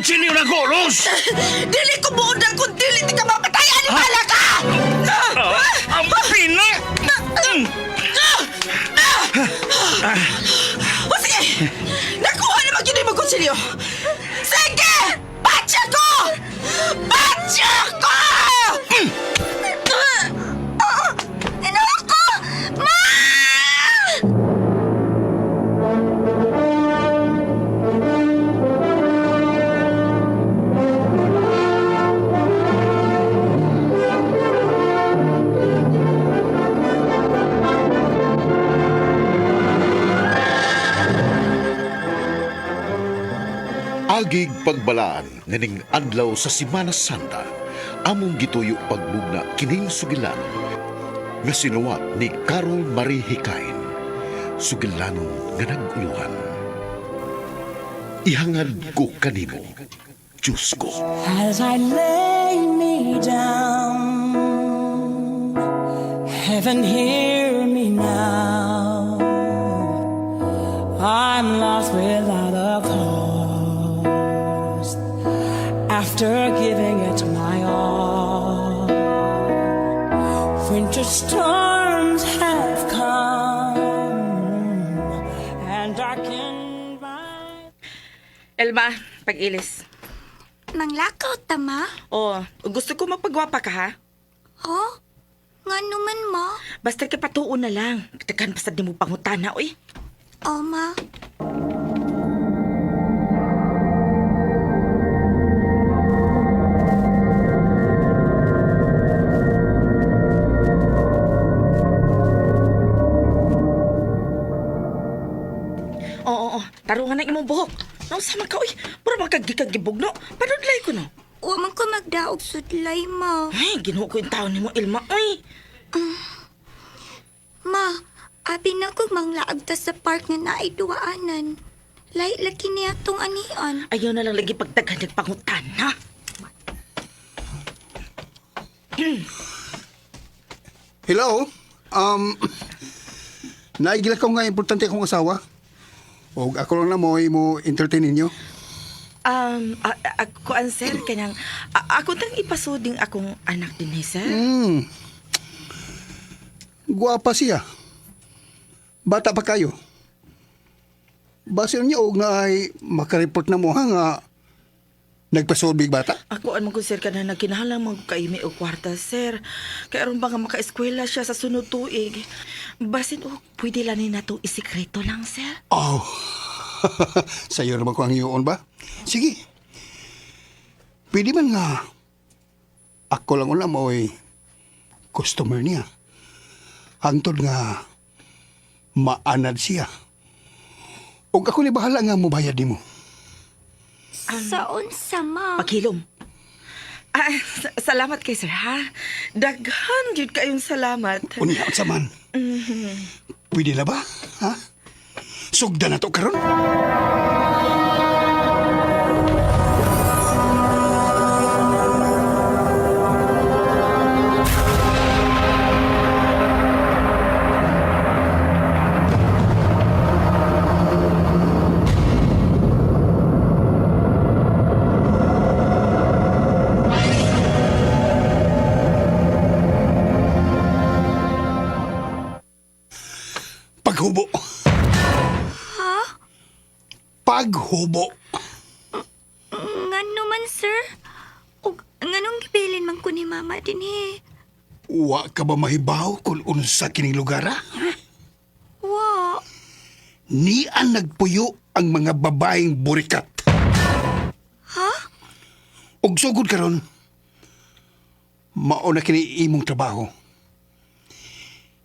Magkutsilyo na ko, Rose! Dili ko buod na kung dili ti ka mapatay! Animala ka! Ah, ang pina! O sige! Nakuha naman yun yung magkutsilyo! Sige! Patya ko! Patya ko! Inawa ko! Ma! Agig pagbalaan nganing adlaw sa Simana Santa, among gituyo pagbugna kining sugilan nga sinuwat ni Carol Marie Hikain, sugilanon nga naguluhan. Ihangad ko kanimo, Diyos ko. As I lay me down, heaven hear me now. I'm lost without a cause. After giving it my all, winter storms have come and darkened my. Elma, pag-ilis. Manglakaw ta, ma? Oh, gusto ko mapagwapa ka ha? Huh? Nga naman, ma? Basta ka patuon na lang. Tagan basta di mo pangutana, oy. O, ma? Oo, oo, oo. Tarungan na imong buhok. Nausa man ka, oy. Puro man kag gibugno. Panudlay ko no. Wa man ko magdaog sudlay, ma. Ay, ginuo ko yung taon nimo, Elma, oy. Ma, abi na ko manglaag ta sa park nga naay duwaanan. Lahi lagi niya tong anian. Ayaw na lang lagi pagdaghan ng pangutana. Hello? Naigil ko nga importante akong asawa. O ako lang na mo, mo entertain ninyo. Ako an sir, kanyang, ako tang ipasuding akong anak din eh, sir. Guwapa siya. Bata pa kayo. Base niya og na ay makareport na mo ha nga nagpasolbig bata. Ako an ko sir kana nagkinahanglan mo kaimi og kwarta sir. Kay aron ba nga makaeskwela siya sa sunod tuig. Basin og pwede lang ni nato isikreto lang sir. Oh. Sa'yo naman ko ang iyon ba? Sige. Pwede man nga. Ako lang ulam oy customer niya. Hangtod nga maanad siya. Og ako ni bahala nga mobayad nimo. Sa unsa, ma? Paghilom. Salamat kay sir ha. Daghan gyud kayong salamat. Unya unsa man. Pwede na ba? Ha? Sugdan na to karon. Paghubo. Ha? Paghubo. Nga naman, sir? Og nganong gibilin man ko ni mama din eh. Wa ka ba mahibaw kung unsa kining lugar ha? Wa. Nian nagpuyo ang mga babaeng burikat. Ha? Og sugod karon, mao na kini imong trabaho.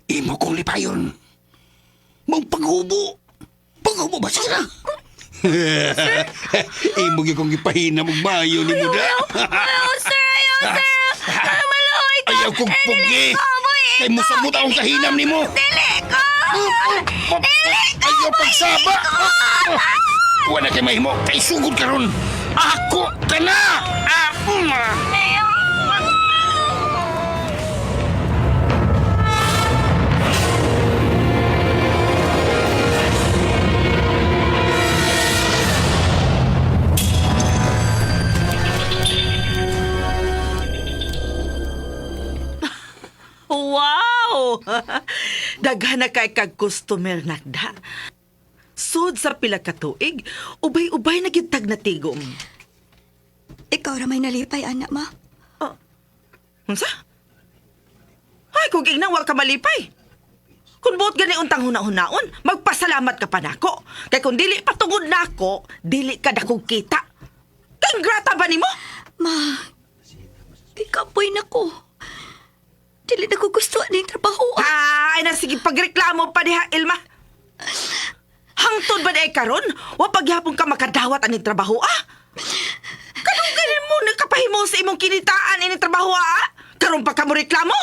Imo kong lipayon. Mong paghubo. Paghubo ba siya? Imo gyud kong gipahina mong bayo ni mo da. Ayaw, sir! Ayaw, sir! Maluoy ko! Ayaw kong pugi. Dili ko, boy! Kay mosamot akong kahinam nimo. Dili ko! Ayaw pagsaba. Wala kay mahimo. Kay sugod karon. Ako ka na. Ah, mm. Daghan na kay kag customer nakda. Sud sa pila ka tuig, ubay-ubay na gyud tag natigom. Ikaw ra may nalipay, anak, ma. Unsa? Ay, kung ingnan wa ka malipay. Kung buot gani untang huna-hunaon, magpasalamat ka pa nako. Kay kung dili patungod nako, dili ka dakog kita. Kay ingrata ba nimo? Ma, ikapoy na ko. Dili na ko gusto aning trabaho. Ay, na sige pagreklamo pa diha, Ilma. Hangtod ba di ay karon? Wa pagyapon ka makadawat aning trabaho ah? Kanong ganin mo nakapahimo sa imong kinitaan ining trabaho ah? Karon pa ka mo reklamo?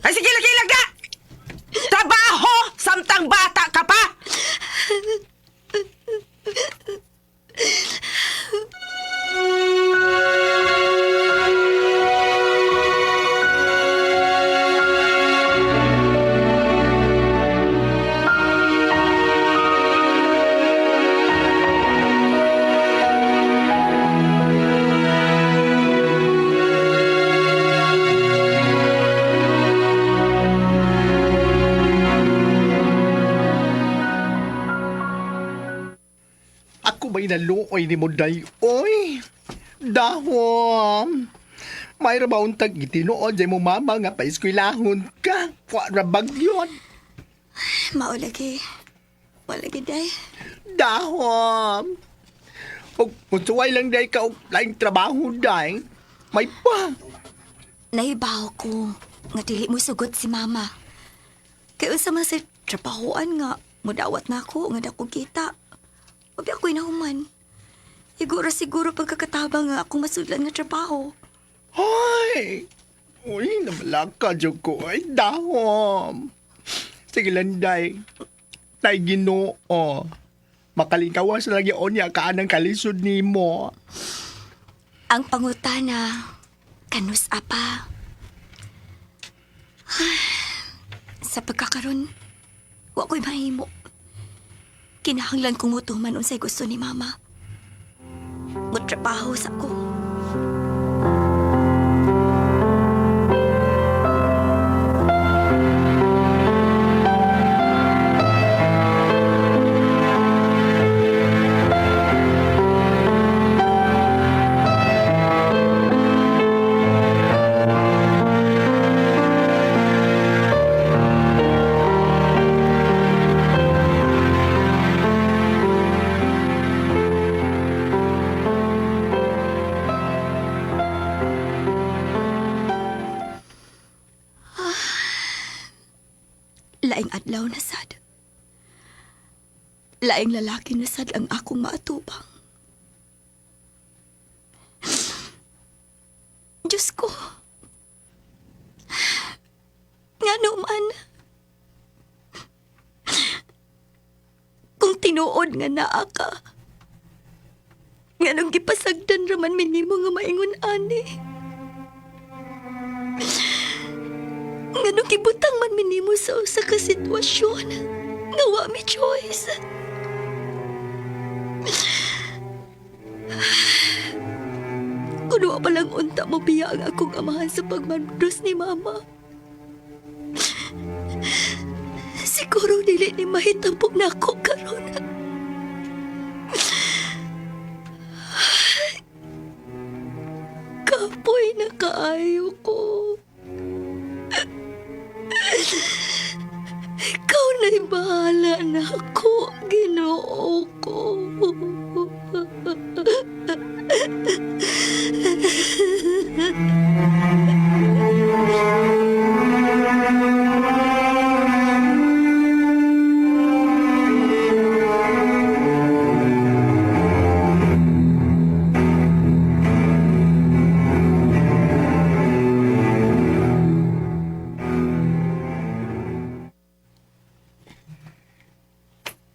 Ay sige lagi lagda. Trabaho samtang bata ka pa. Ako ba'y naluoy ni mo, day? Oy! Dahom! May rabaon tag gitinuod sa mo mama nga paeskwelahon ka. Wa ra bagyon. Maulagi. Maulagi, day. Dahom! Og musuway lang day ka og laing trabaho day. May pa. Nahibaw ko nga dili mo sugot si mama. Kay unsa man sa trabahoan nga mudawat na ako nga dako kita. Wabi ako inahuman. Siguro siguro pagkakatabang nga akong masudlan nga trabaho. Hoy! Uy, namalaka jud ko. Ay, dahom! Sige lang, day. Tay Ginoo. Makalingkawas lagi onya ka anang kalisod nimo. Ang pangutana, kanus apa? Sa pagkakaron, wa ko'y mahimo. Kinahanglan kong mutuman unsay gusto ni mama. Mutrabaho sa ko. Laing adlaw na sad. Laing lalaki na sad ang akong maatubang. Diyos ko. Nga naman. Kung tinuod nga naa ka. Nga nung gipasagdan raman minimo nga maingon ani. Nga nung gibutang man minimo sa usa ka sitwasyon. Nga wa mi choice. Kun wa palang unta mo biya ang akong amahan sa pagmandros ni mama. Siguro dili ni mahitambok na ako karon. Kapoy na kaayo ko. Ikaw na'y bahala na ako, Ginoo ko.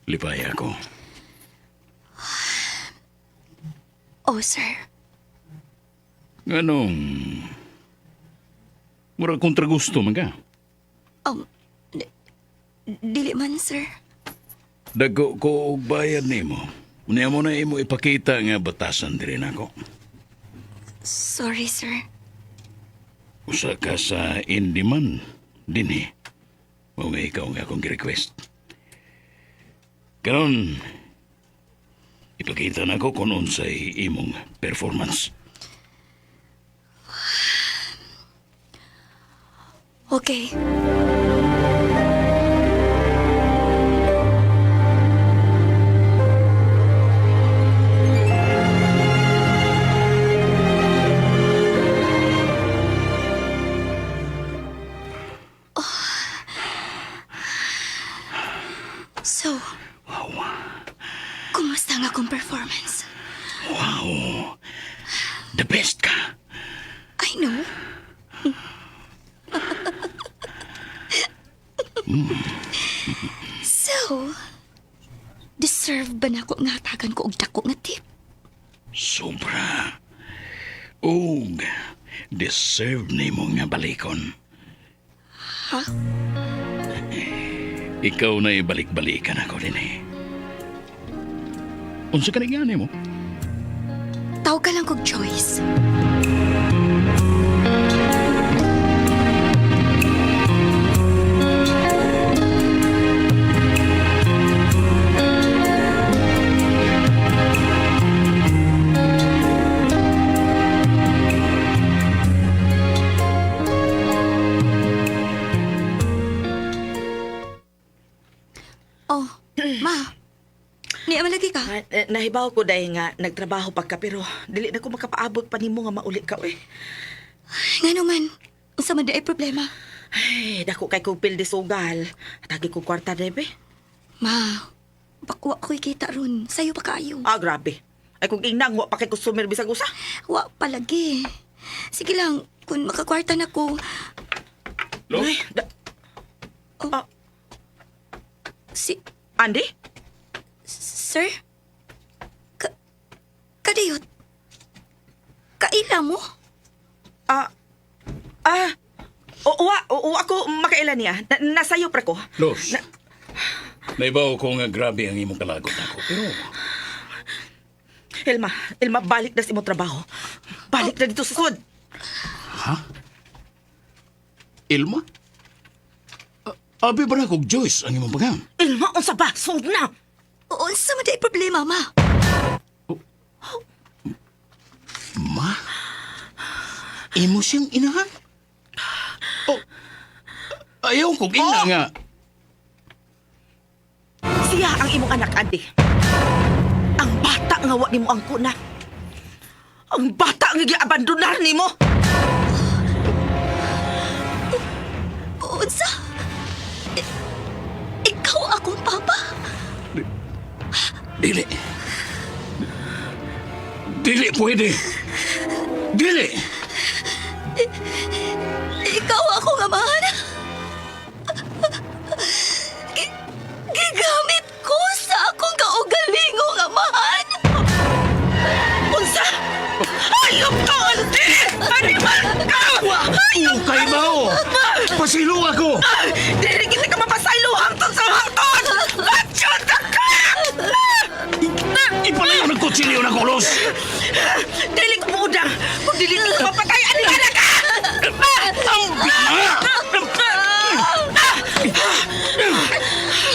Lipay ako. Oh, sir. Anong... Mura kontra gusto man ka. Dili man, sir. Dago ko og bayad nimo. Unya mo na imo ipakita nga batasan diri nako. Sorry, sir. Usa ka sa in demand dinhi. Mao nga ikaw nga akong gi-request. Karon ipakita na ko kung unsay imong performance. Okay. Oh. So, kumusta ang akong performance? Wow! The best ka! I know. So, deserve ba na ako nga hatagan ko og dako nga tip? Sobra. Ug deserve nimo nga balikon. Ha? Ikaw na ibalik-balikan ako din eh. Unsa ka ni mo? Tawag ka lang kog Joyce. Oh, ma. Niya malagi ka. Ah, eh, nahibaw ko dahil nga nagtrabaho pa ka pero dili na ko makapaabot pa nimo nga mauli ka oy. Nga naman, unsa man di ay problema. Ay, dako kay kog pildi sugal. Tagi ko kwarta debe. Ma, bakwa ko'y kita ron. Sayo pa kaayo. Ah, grabe. Ay kung inang wa pa kay customer bisag usa. Wa palagi. Sige lang, kung makakwarta na ko, Lo? Ay, da- si... Andy? Sir? Ka... Kadiyot? Kaila mo? Ah, ah, oo, oo, ako makaila niya. Na, nasayo pre ko. Los. Naibaw ko nga grabe ang imong kalagot ako. Pero Elma, Elma, balik na sa imong trabaho. Balik na dito sa sud. Ilma? Abi ba na kog Joyce ang imong pangan? Elma, unsa ba? Sud na. Unsa man di ay problema, ma? Ma? Imo siyang inahan? Oh, ayaw kog ina nga. Siya ang imong anak, Andy. Ang bata nga wa nimo ang kuna. Ang bata nga giabandonar nimo. Unsa? Ikaw akong papa? Dili. Dili pwede. Dili. Ikaw akong amahan? Gigamit ko sa akong kaugalingong amahan? Unsa? Ayop ka, Andy! Animal ka! Ukay ba o? Pasilo ako! Dili kita ka mapasaylo hangtod sa hangtod! Batsyota ka! Ipalayo ng kutsilyo na kulos! Dili ko muudang! Kung dili ka mapatay, animal ka! Ambi na!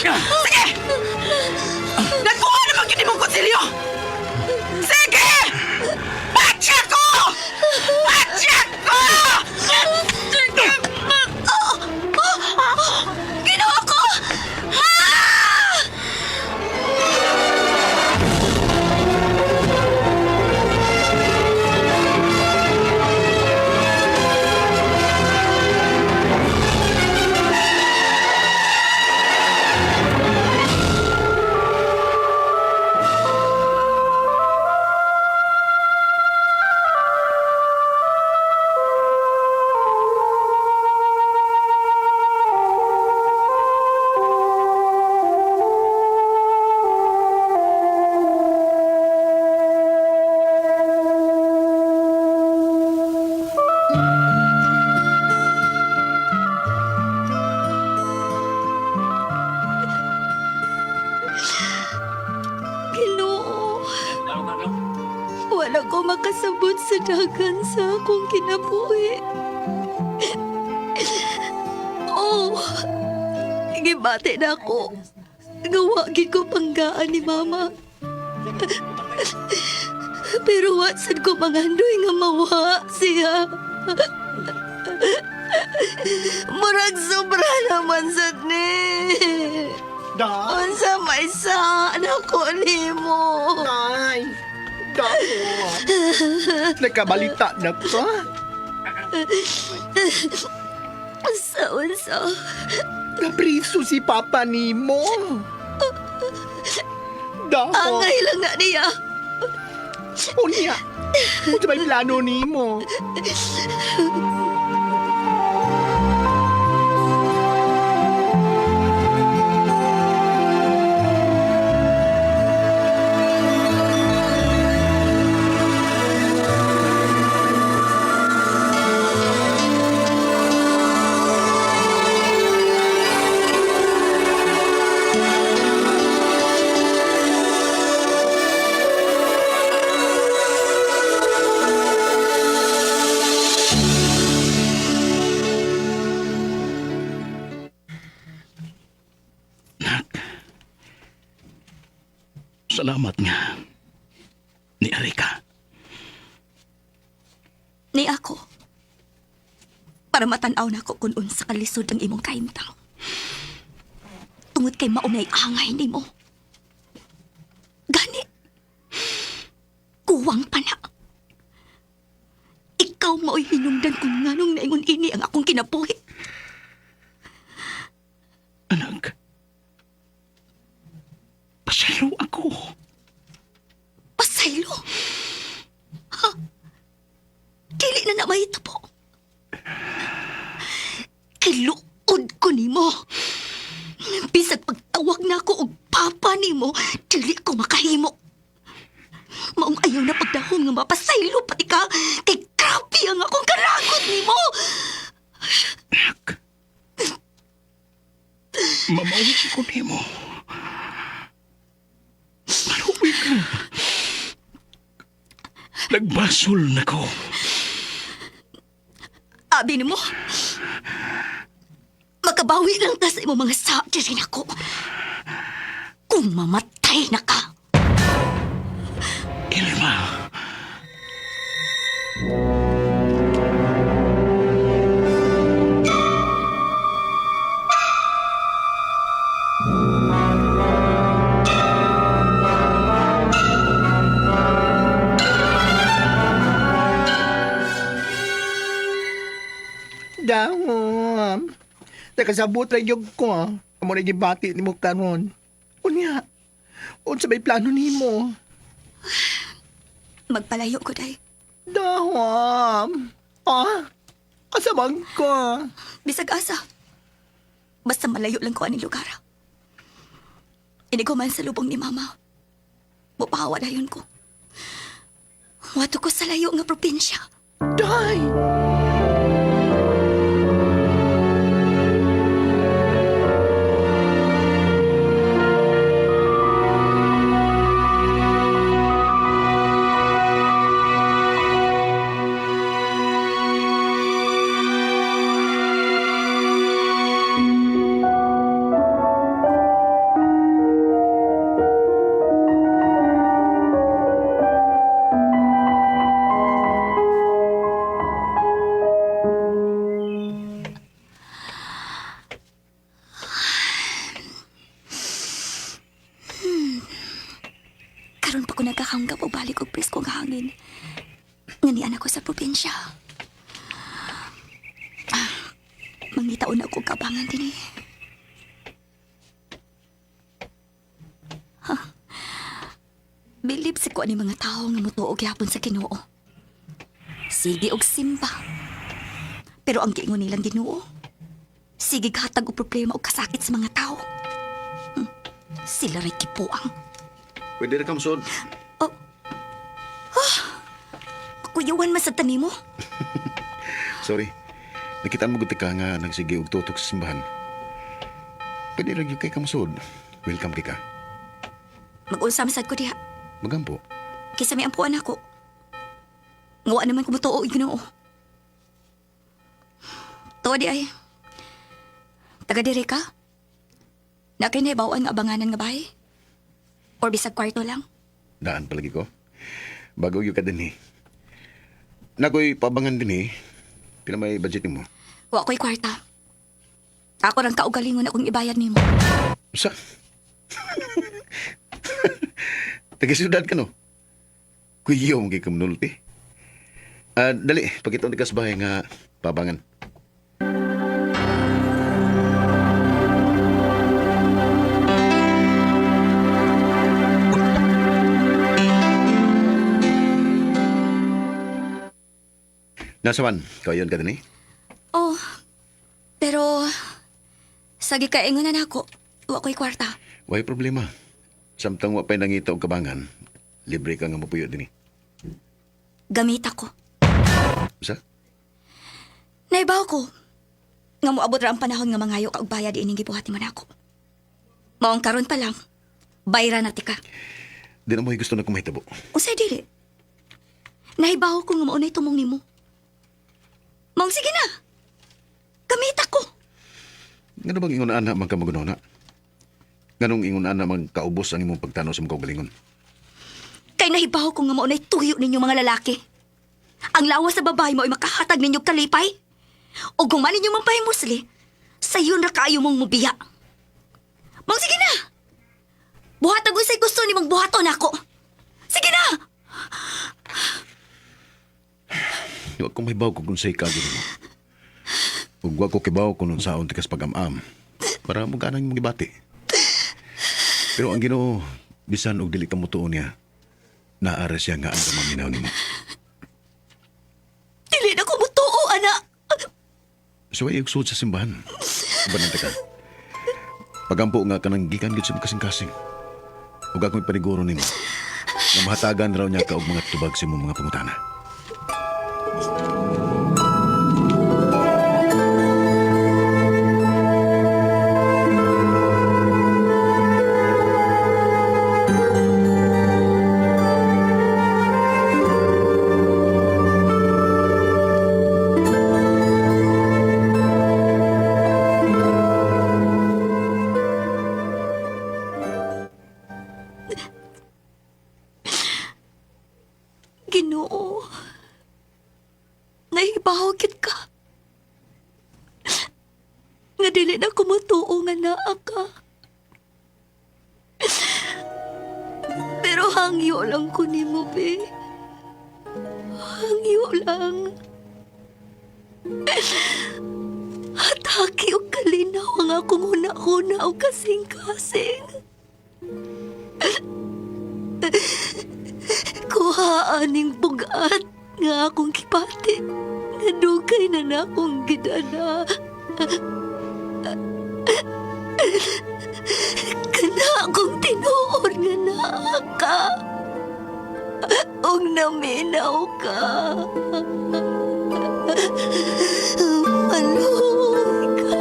Sige! Nagkuha naman gini mong kutsilyo! Sige! Batya ko! Batya ko! Ginawa ko! Ginoo. Wala ko makasabot sa dagan sa akong kinabuhi. Gibati na ako. Nga gid ko panggaan ni mama. Pero wa sad ko mangandoy nga mawa siya. Murag sobra naman sad ni. Day! Unsa may sa nako nimo. Day! Dahom! Nagkabalita na ka? Sa unsa? Napriso si Papa nimo. Dahom! Angay lang na niya. Unya! Unsa may plano nimo? Nak. Salamat nga. Ni Arika. Ni ako. Para matanaw na ko kung unsa kalisod ang imong kahimtang. Tungod kay maunay angay nimo. Gani. Kuwang pa na. Ikaw mao'y hinungdan kung nganong naingon ini ang akong kinabuhi. Anak. Pasaylo ako. Pasaylo. Ha? Dili na na mahitabo. Kiluod ko nimo. Bisag pagtawag na ako og papa nimo, dili ko makahimo. Maong ayaw na pagdahom nga mapasaylo pati ka, kay grabe ang akong karagot nimo. Anak. Mamawi ko nimo. Maluwi ka. Nagbasol na ko. Abi nimo, makabawi lang ta sa imong mga sa diri nako. Kung mamatay na ka. Irma. Dahom! Nakasabot ra gyud ko. Ah. Amo na gibati nimo karon. Unya. Unsa may plano nimo? Magpalayo ko, day. Dahom! Ah! Asa man ka? Bisag asa. Basta malayo lang ko aning lugar. Inigo man sa lubong ni Mama. Mupahawa dayon ko. Wato ko sa layo nga probinsya. Day! Karon pa ko nagkakanggap og balik og presko nga hangin. Nga nian ako sa probinsya. Ah, mangitaon na ako og kabangan dinhi. Ha? Bilib sa ko ani mga tawo nga motuo gyapon sa Ginoo. Sige og simba. Pero ang giingon nilang Ginoo, sige hatag og problema og kasakit sa mga tao. Sila ray kipuang. Pwede ra kamsod. Oh. Ah! Kuyawan man sa tanimo. Sorry. Nakita mo gud ka nga nagsige og tutok sa simbahan. Pwede ra gyud kay kamsod. Welcome kay ka. Mag-unsa man sad ko diha. Magampo. Kaysa may ampuan ako. Ngawa naman kumutuo og Ginoo. Tuwa di ay. Taga dire ka? Na kay nahibaw-an nga abanganan nga bahay? Or bisag kwarto lang? Daan palagi ko. Bago yung ka din eh. Nakoy pabangan din eh. Pila may budget nimo. Wa ko'y kwarta. Ako rang kaugalingon akong ibayad nimo. Sa? Taga siyudad ka no? Kuyo mo kay kamunulti. Ah, dali, pagkita ka sa bahay nga pabangan. Nasa man, kayon ka din eh. Oh, pero sa gikaingon na nako, wa ko'y kwarta. Way problema. Samtang wa pa'y nangita og kabangan, libre ka nga mapuyo din eh. Gamit ako. Sa? Naibaw ko. Nga moabot ra ang panahon nga mangayo ka og bayad ining gibuhat nimo nako. Maong karon pa lang, bayra na tika. Di na mo gusto na kumahitabo. Unsay dili? Nahibaw ko nga maunay tumong nimo. Maong sige na. Gamit ako. Ngano bang ingon ana man ka magunona? Nganong ingon ana man kaubos ang imong pagtanaw sa mga kaugalingon? Kay nahibaw ko nga maunay tuyo ninyo mga lalaki. Ang lawas sa babae mo ay makahatag ninyo kalipay. O kung man ninyo mampahimusli, sayon ra kaayo mong mubiya. Maong sige na! Buhat ang unsay gusto ni mong buhaton ako. Sige na! Wa ko mahibaw kung unsay kagi nimo. Ug wa ko kibaw kung unsaon tikas pag-am-am para mo ganang imong gibati. Pero ang Ginoo bisan og dili ka motuo niya, naara siya nga ang maminaw nimo. Dili na ko mutuo, ana. So ay ugsod sa simbahan. Bananta ka. Pagampo nga kanang gikan gid sa imong kasing-kasing. Ug akong paniguro nimo. Nga mahatagan raw niya ka og mga tubag sa imong mga pangutana. Ginoo. Nahibaw gid ka. Nga dili na kumutuo nga naa ka. Pero hangyo lang ko nimo, be. Hangyo lang. Hataki og kalinaw ang akong huna-huna og kasing-kasing. Kuha aning bugat nga akong kipati. Nadugay na na akong gidana. Kana akong tinuod nga naa ka. Og naminaw ka. Maluoy ka.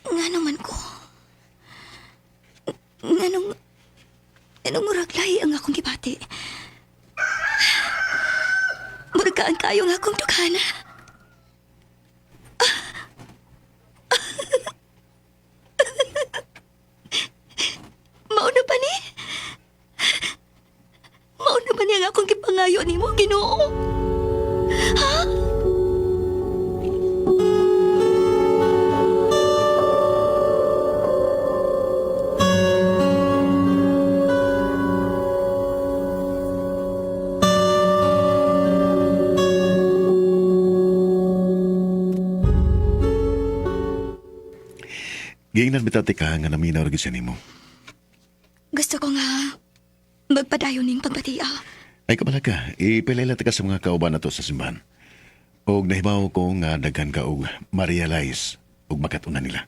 Nga naman ko. Nganong... Nganong murag lahi ang akong gibati. Murag kayo ang akong dukana. Mauna pa ni? Mauna pa ni ang akong gipangayo nimo, Ginoo? Giingnan bitaw tika nga naminaw ra gyud siya nimo. Gusto ko nga magpadayon ning pagbatia. Ay kabala ka, ipilay ta ka sa mga kauban nato sa simbahan. Og nahibaw ko nga daghan ka og ma-realize og makatuna nila.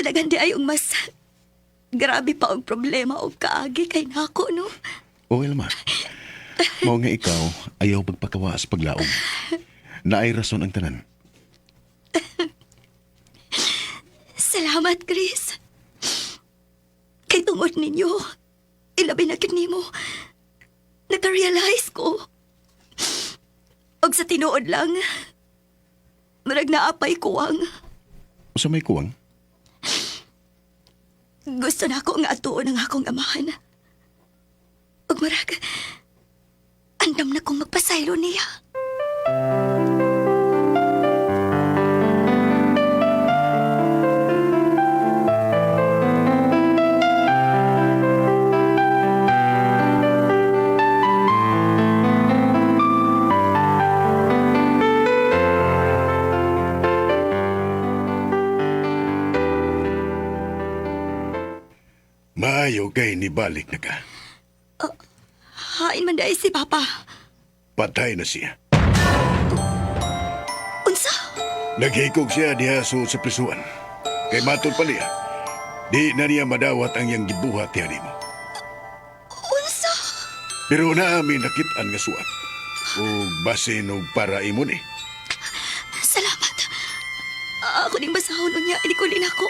Kadaghan di ay ang mas grabe pa ang problema og kaagi kay nako, no? Okay ma. Mao nga ikaw, ayaw pagpakawa sa paglaom. Naay rason ang tanan. Salamat, Chris. Kay tungod ninyo, ilabi na gyud nimo. Naka-realize ko. Og sa tinuod lang, murag naapay kuwang. Usa may kuwang? Gusto na ako nga atuon ang akong amahan. Ug murag, andam na kong magpasaylo niya. Maayo kay nibalik na ka. Hain man dahil si Papa. Patay na siya. Unsa? Naghikog siya diha suod sa prisuan. Kay matod pa niya, di na niya madawat ang iyang gibuhat diha nimo. Unsa? Pero naami nakit-an nga suwat. O basin og para imo ni. Salamat. Ako ding basahon unya, inikulin ako.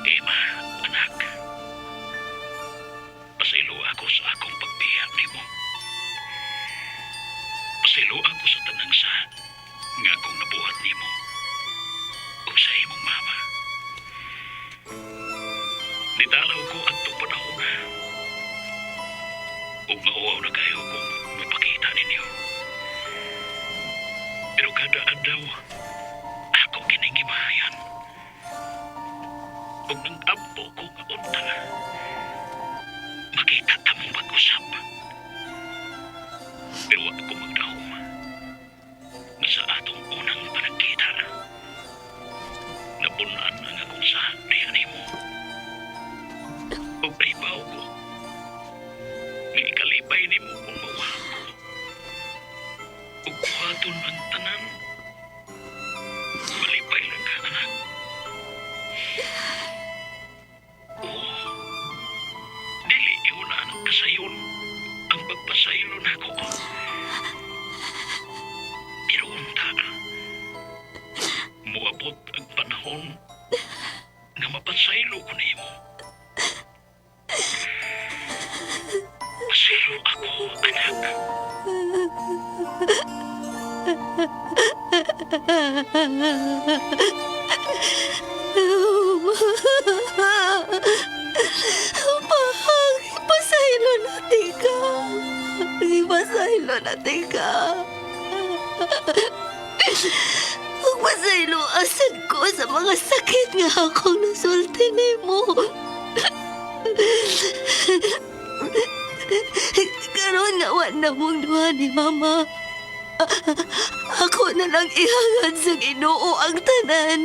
Emma, anak. Pasaylo ako sa akong pagbiya nimo. Pasaylo ako sa tanang sa nga akong nabuhat nimo ug sa imong mama. Nidalaw ko adtong panahon. Ug mauwaw na kayo kung mapakita ninyo. Pero kada adlaw, ako kining gimahayan. Ug nang ampo ko nga unta. Makita ta mong pag-usap. Pero wa ko magdahom. Na sa atong unang panagkita, napunan ang akong sa diha nimo. Ug naibaw ko. Nga ikalipay nimo kung mawala ko. Ug buhaton ang tanan. Malipay lang ka, anak. Oo. Dili iuna ang kasayon ang pagpasaylo nako. Pero unta, muabot ang panahon nga mapasaylo ko nimo. Pasaylo ako, anak. Pahang, ipasaylo natin ka. Ipasaylo natin ka. Huwag pasaylo asad ko sa mga sakit nga akong nasulti nimo. Karon nga wa na mong duha ni Mama. Ako na lang ihangad sa Ginoo ang tanan.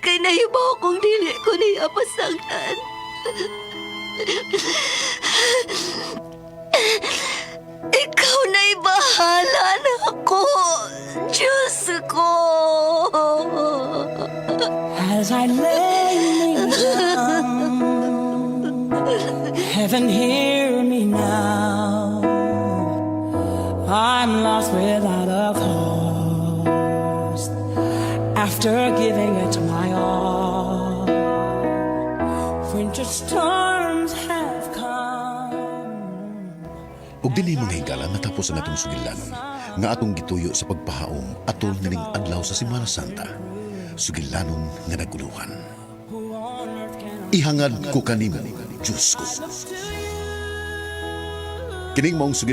Kay nahibaw kong dili ko niya pasagdan. Ikaw na'y bahala na ako. Diyos ko. As I lay me down, heaven hear me now. I'm lost without a cause. After giving it my all, winter storms have come. Ug dinhi, mga higala, natapos ang atong sugilanon nga atong gituyo sa pagpahaom atol nining adlaw sa Semana Santa. Sugilanon nga naguluhan. Ihangad ko kanimo, Diyos ko. Kining maong sugil